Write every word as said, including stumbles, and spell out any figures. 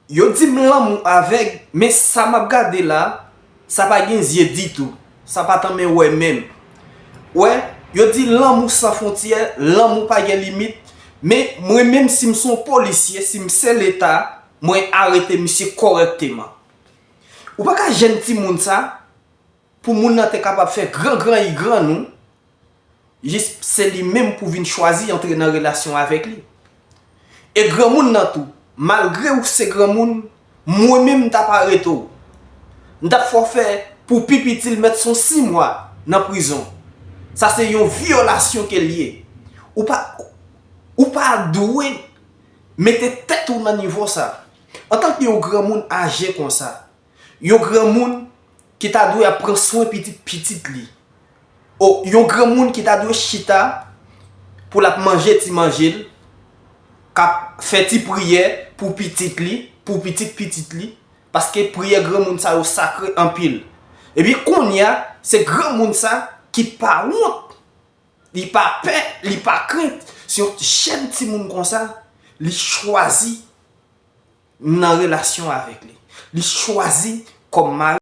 Yo di m lanmou avèg, men sa m ap gade la, sa pa gen zye ditou. Sa pa tanmen wè menm. Wè, yo di lanmou san fwontyè, lanmou pa gen limit, men mwen menm si m se yon polisye, si m se Leta, mwen arete misye kòrèkteman. Ou pa ka jwenn timoun sa, pou moun nan te kapab fè gran gran i gran nou, jis se li menm pou vin chwazi antre nan relasyon avèk li. E granmoun nan tou, malgre ou se granmoun, mwen menm m t ap arete w. M t ap fè w fè pou pi piti l mèt se yon sis mwa nan prizon. Sa se yon vyolasyon ke l ye. Ou pa, ou pa dwe mete tèt ou nan nivo sa. Antanke yon granmoun aje konsa, yon granmoun ki ta dwe ap pran swen pitit pitit li. O yon granmoun ki ta dwe chita pou l ap manje ti manje l, k ap fè ti priyè pou pitit li, pou pitit pitit li, paske priyè granmoun sa yo sakre anpil. Epi kounye a, se granmoun sa ki pa wont, li pa pè, li pa krent. Se yon jèn timoun konsa, li chwazi nan relasyon avèk li. Li chwazi kòm mari.